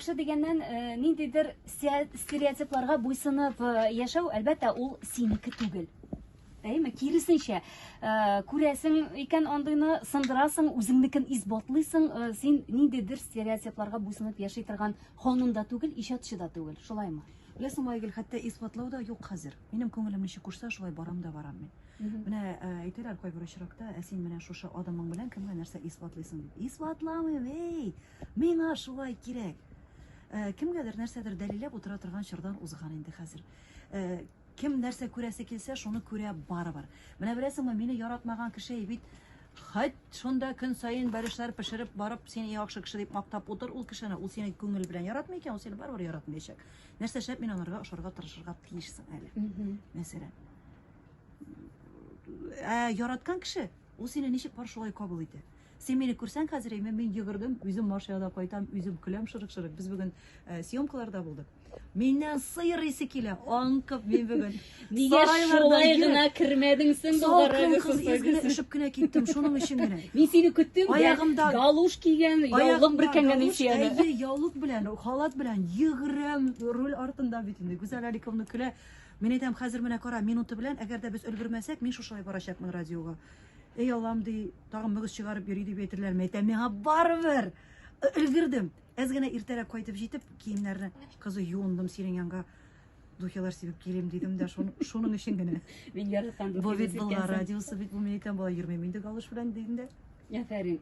Яхшы дигәннән, э, ниндидер стереотипларга буйсынып э, яшәү, әлбәттә, ул синеке түгел. Әйме, киресенчә, э, күрәсең икән андыйны, сындырасың, үзеңнекен исбатлыйсың, син ниндидер стереотипларга буйсынып яши торган ханым да түгел, иҗатчы да түгел, шулаймы? Беләсеңме, Айгөл, хәтта исбатлау да юк хәзер. Минем күңелем ничек кушса, шулай барам да барам мин. Менә әйтәләр кайбер очракта, ә син менә шушы адымың белән кемгә нәрсә исбатлыйсың дип. Исбатламыйм, эй! Миңа шулай кирәк. Э, кемгәдер нәрсәдер дәлилләп утыра торган чордан узган инде хәзер. Э, кем нәрсә күрәсе килсә, шуны күрә барыбер. Менә беләсеңме, мине яратмаган кеше бит хәт шунда көн саен бәлешләр пешереп барып, сине яхшы кеше дип мактап утыр ул кешене. Ул сине күңел белән яратмый икән, ул сине барыбер яратмаячак. Нәрсә эшләп мин анарга ошарга тырышырга тиешсең әле? Мәсәлән. Ә яраткан кеше, ул сине ничек бар шулай кабул итә. Син мине күрсәң хәзер, әйме, мин йөгердем, үзем машинада кайтам, үзем көләм шырык-шырык. Без бүген э, съемкаларда булдык. Миннән сыер исе килә, аңкып мин бүген. Нигә шулай гына кермәдең син Болгар Салкын кыз из генә өшеп кенә киттем, шуның өчен генә. Мин сине көттем. Аягымда галуш кигән, яулык бөркәнгән исәне. Әйе, яулык белән, халат белән йөгерәм руль артында бит инде. Гүзәл Аликовна көлә. Мин әйтәм, хәзер менә кара, минуты белән, әгәр дә без өлгермәсәк, мин шушылай барачакмын радиога. Эй, Аллам, ди, тагын мөгез чыгарып йөри дип әйтерләр. Мин әйтәм, миңа барыбер. Өлгердем. Әз генә иртәрәк кайтып җитеп, киемнәрне кызы юындым синең янга. Духилар сибеп килим дидем дә, шуның өчен генә. Мин яраткан Бу бит Болгар радиосы бит, бу мин әйтәм, болай йөрмим инде галош белән дидем дә. Афәрин.